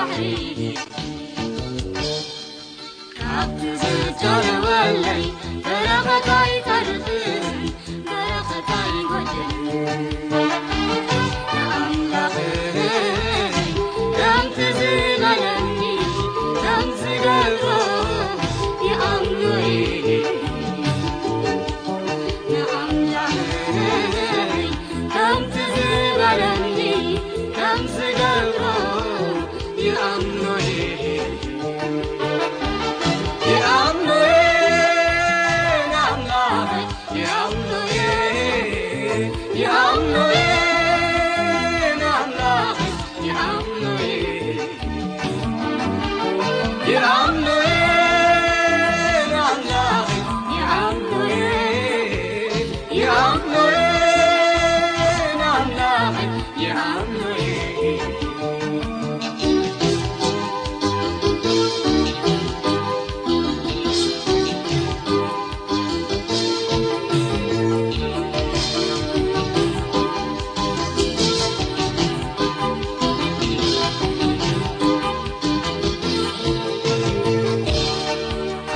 ባሕሪ ካብቲ ዝዳለወለይ በረኸት ኣይተርፍን፣ በረኸት ኣይጎድልን። ንኣምላኸይ ከምቲ ዝበለኒ ከም ዝገብሮ ይኣምኖ እየ። ንኣምላኸይ ከምቲ ዝበለኒ ከም ዝገብሮ ይኣምኖ እየ። ይኣምኖ እየ ንኣምላኸይ፣ ይኣምኖ እየ፣ ይኣምኖ እየ ንኣምላኸይ፣ ይኣምኖ እየ።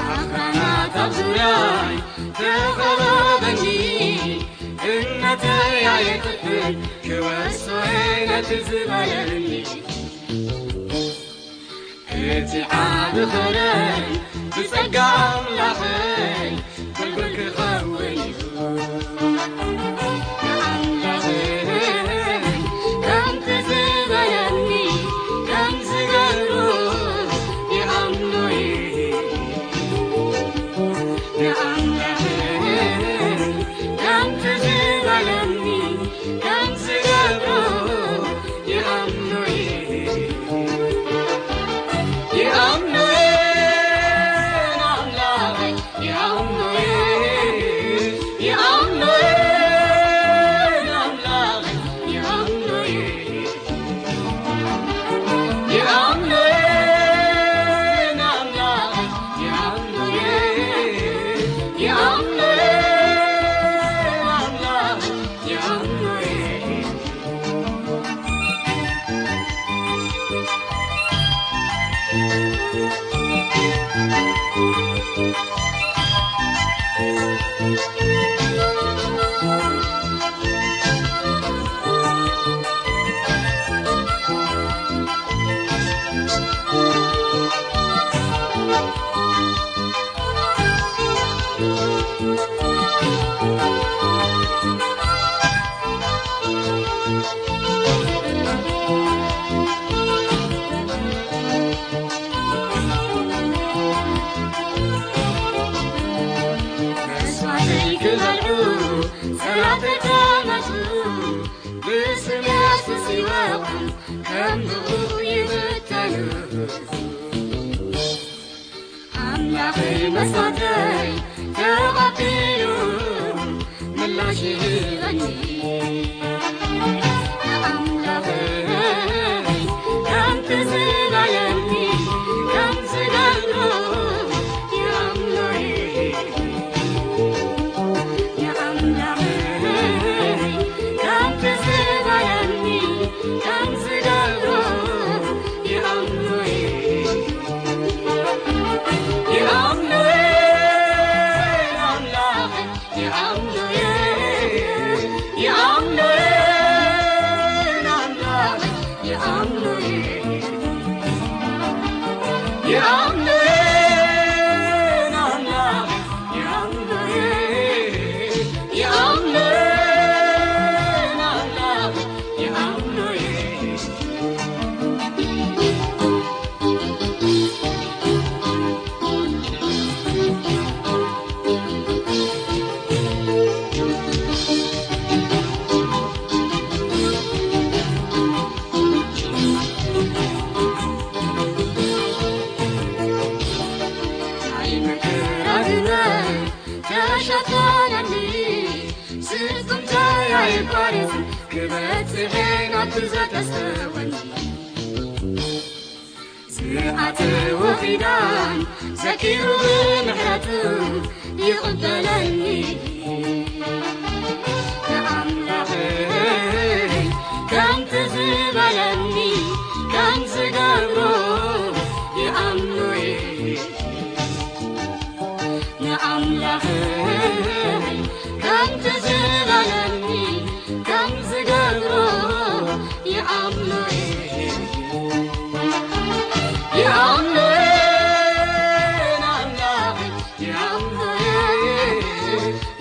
ኣኽራናት ኣብ ዙርያይ ተኸበበኒ፣ እምነተይ ኣይጥፍእን፣ ክወርሶ እየ ነቲ ዝበለኒ። እቲ ዓቢ ኸረን ብጸጋ ኣምላኸይ ጐልጐል ክኸውን እዩ። ንኣምላኸይ ከምቲ ዝበለኒ ከም ዝገብሮ ይኣምኖ እየ። ንኣምላኸይ ከምቲ ዝበለኒ ከም ዝገብሮ ይኣምኖ እየ። ይኣምኖ እየ ንኣምላኸይ፣ ይኣምኖ እየ፣ ይኣምኖ እየ ንኣምላኸይ፣ ይኣምኖ እየ። መስዋዕተይ ክበልዑ ጸላእተይ ተመቱ፣ ብስም የሱስ ይወቕዑ፣ ከም ብኡ ይብተኑ። ኣምላኸይ መስዋዕተይ ተቐቢሉ ምላሽ ይህበኒ። ኣምላኸይ ከምቲ ዝበለኒ ከም ዝገብሮ ይኣምኖ እየ። ንኣምላኸይ ከምቲ ዝበለኒ ከም ዝገብሮ ይኣምኖ እየ። ይኣምኖ እየ ንኣምላኸይ፣ ይኣምኖ እየ፣ ይኣምኖ እየ ንኣምላኸይ፣ ይኣምኖ እየ፣ ይኣምኖ እየ ንኣምላኸይ፣ ይኣምኖ እየ፣ ይኣምኖ እየ ንኣምላኸይ፣ ይኣምኖ እየ። ናይ መከራ ግመል ተሸፈነኒ፣ ስጉምተይ ኣይቋረጽን፣ ክበጽሕ ናብቲ ዘተሰወኒ። ዝኣተዎ ኪዳን ዘኪሩ ብምሕረቱ ይቕበለኒ። ንኣምላኸይ ከምቲ ዝበለኒ ከም ዝገብሮ ተዘላለኒ ከም ዝገብሮ ይኣምኖ እየ። ይኣምኖ እየ ንኣምላኸይ፣ ይኣምኖ እየ፣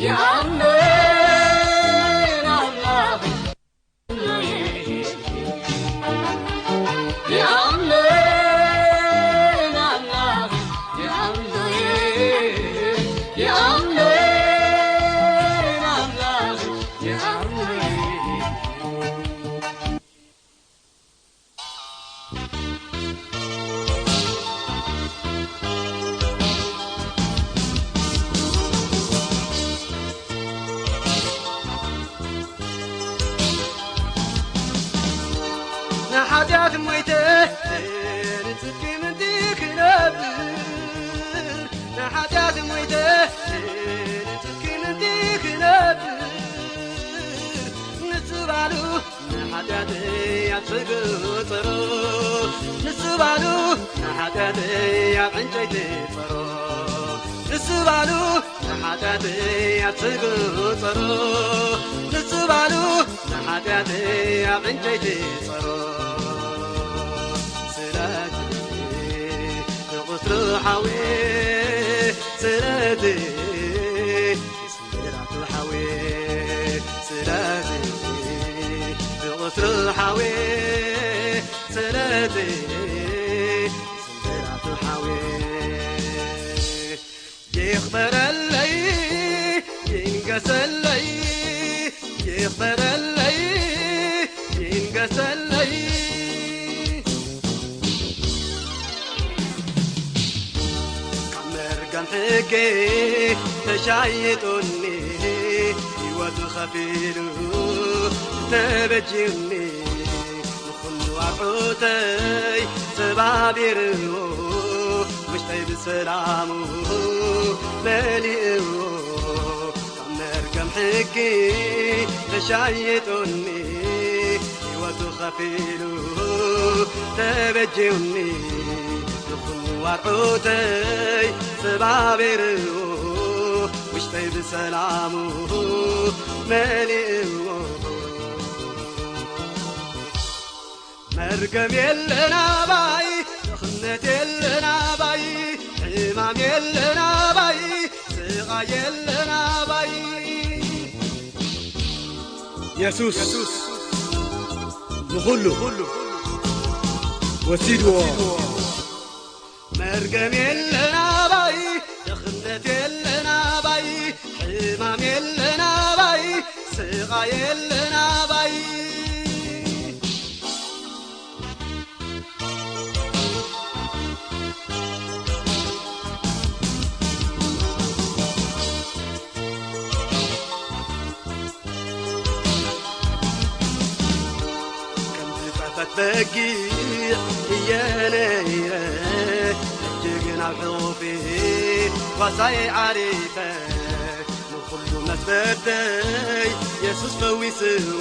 ይኣምኖ እየ ንኣምላኸይ። ንሓጢኣት ሞይተ፣ ንጽድቂ ምእንቲ ክነብር። ንሓጢኣት ሞይተ፣ ንጽድቂ ምእንቲ ክነብር። ንሱ ባሉ ንሓጢኣተይ ኣብ ስግኡ ጸሮ። ንሱ ባሉ ንሓጢኣተይ ኣብ ዕንጨይቲ ጸሮ። ንሱ ባሉ ንሓጢኣተይ ኣብ ስግኡ ጸሮ። ንሱ ባሉ ንሓጢኣተይ ኣብ ዕንጨይቲ ጸሮ። ስለዚ ንቑስሉ ሓውየ፣ ስለዚ ስንብራቱ ሓውየ፣ ስለዚ ንቑስሉ ሓውየ፣ ስለዚ ስንብራቱ ሓውየ። ይኽበረለይ፣ ይንገሰለይ፣ ይኽበረለይ፣ ይንገሰለይ። ካብ መርገም ሕጊ ተሻይጡኒ፣ ህይወቱ ኸፊሉ ተበጅዩኒ። ንኹሉ ኣርዑተይ ሰባቢርዎ፣ ውሽጠይ ብሰላሙ መሊእዎ። ካብ መርገም ሕጊ ተሻይጡኒ፣ ህይወቱ ኸፊሉ ተበጅዩኒ። ንኹሉ ኣርዑተይ ሰባቢርዎ፣ ውሽጠይ ብሰላሙ መሊእዎ። መርገም የለን ኣባይ፣ ድኽነት የለን ኣባይ፣ ሕማም የለን ኣባይ፣ ስቓይ የለን ኣባይ። የሱስ ንኹሉ ወሲድዎ። መርገም የለን ኣባይ፣ ድኽነት የለን ኣባይ፣ ሕማም የለን ኣባይ፣ ስቓይ የለን ኣባይ። ከም ዝጠፈት በጊዕ እየ ነይረ፣ ሕጂ ግን ኣብ ሕቑፊ ጓሳይ ዓሪፈ። ንኹሉ መስበርተይ የሱስ ፈዊስዎ፣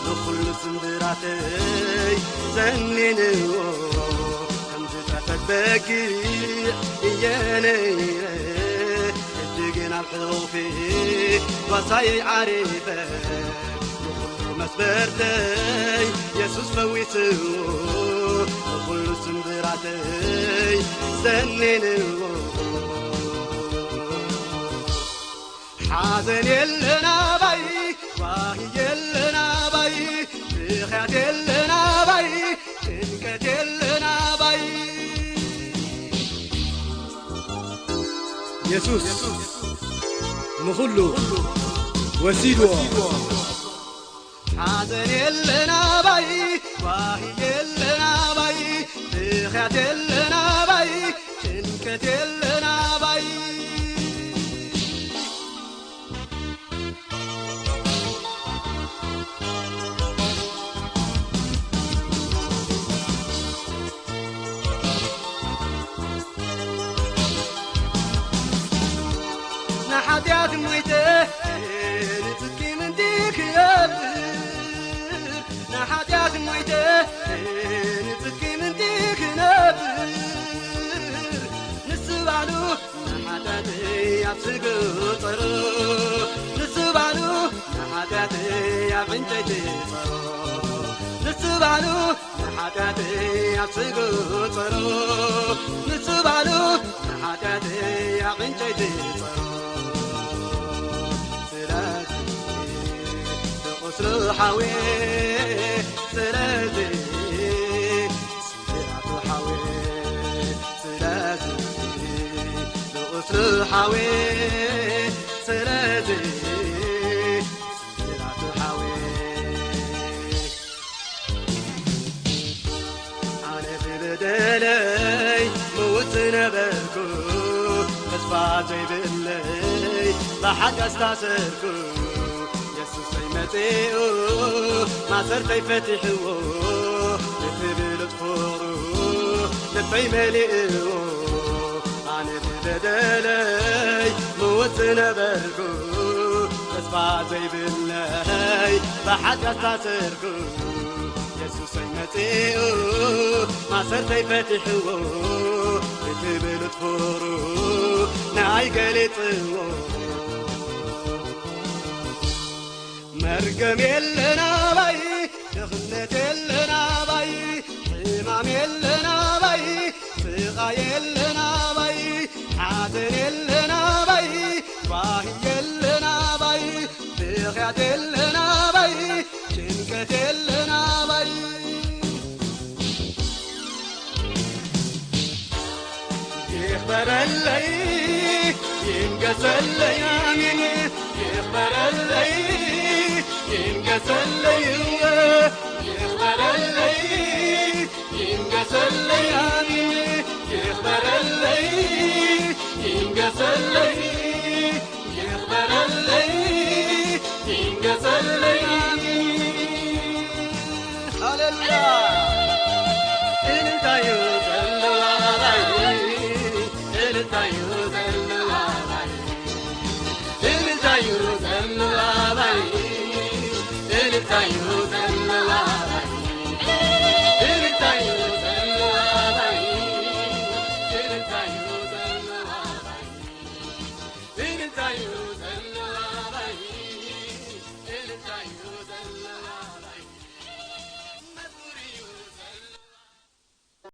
ንኹሉ ስንብራተይ ሰኒንዎ። ከም ዝጠፈት በጊዕ እየ ነይረ፣ ሕጂ ግን ኣብ ሕቑፊ ጓሳይ ዓሪፈ። ንኹሉ መስበርተይ የሱስ ፈዊስዎ፣ ንኹሉ ስንብራተይ ሰኒንዎ። ሓዘን የለን ኣባይ፣ ጓሂ የለን ኣባይ፣ ብኽያት የለን ኣባይ፣ ጭንቀት የለን ኣባይ። የሱስ ንኹሉ ወሲድዎ። ሓዘን የለን ኣባይ፣ ጓሂ የለን ኣባይ፣ ብኽያት የለን ኣባይ፣ ጭንቀት የለን ኣባይ። ንሓጢኣት ሞይተ፣ ንጽድቂ ምእንቲ ክነብር። ንሓጢኣት ሞይተ፣ ንጽድቂ ምእንቲ ክነብር። ንሱ ባዕሉ ንሓጢኣተይ ኣብ ስግኡ ጸሮ። ንሱ ዕንጨይቲ ጸሮ። ንሱ ባዕሉ ንሓጢኣተይ ኣብ ስግኡ ጸሮ። ንሱ ባዕሉ ንሓጢኣተይ ኣብ ዕንጨይቲ ጸሮ። ስለዚ ብቁስሉ ሓውየ፣ ስለዚ ስንድራቱ ሓውየ፣ ስለዚ ብቁስሉ ሓውየ፣ ስለዚ ስንድራቱ ሓውየ። ኣነ ብበደለይ ምውት ነበርኩ፣ ተስፋ ዘይብለይ ብሓጢኣት ታሰርኩ። የሱሰይ መጺኡ ማሰርተይ ፈቲሕዎ፣ እቲ ብሉጽ ፍቕሩ ልበይ መሊእዎ። ኣነ ብበደለይ ምውት ነበርኩ፣ ተስፋ ዘይብለይ ብሓጢኣት ታሰርኩ። የሱሰይ መጺኡ ማሰርተይ ፈቲሕዎ፣ እቲ ብሉጽ ፍቕሩ ንኣይ ገሊጽዎ። መርገም የለን ኣባይ፣ ድኽነት የለን ኣባይ፣ ሕማም የለን ኣባይ፣ ስቓይ የለን ኣባይ፣ ሓዘን የለን ኣባይ፣ ጓሂ የለን ኣባይ፣ ብኽያት የለን ኣባይ፣ ጭንቀት የለን ኣባይ። ይኽበረለይ ይንገሰለይ ኣሜን። ይኽበረለይ ይንገሰለይ እወ። ይኽበረለይ ይንገሰለይ ኣሜን። ይኽበረለይ ይንገሰለይ። ይኽበረለይ ይንገሰለይ ኣሜን። ሃሌሉያ። እልልታዩ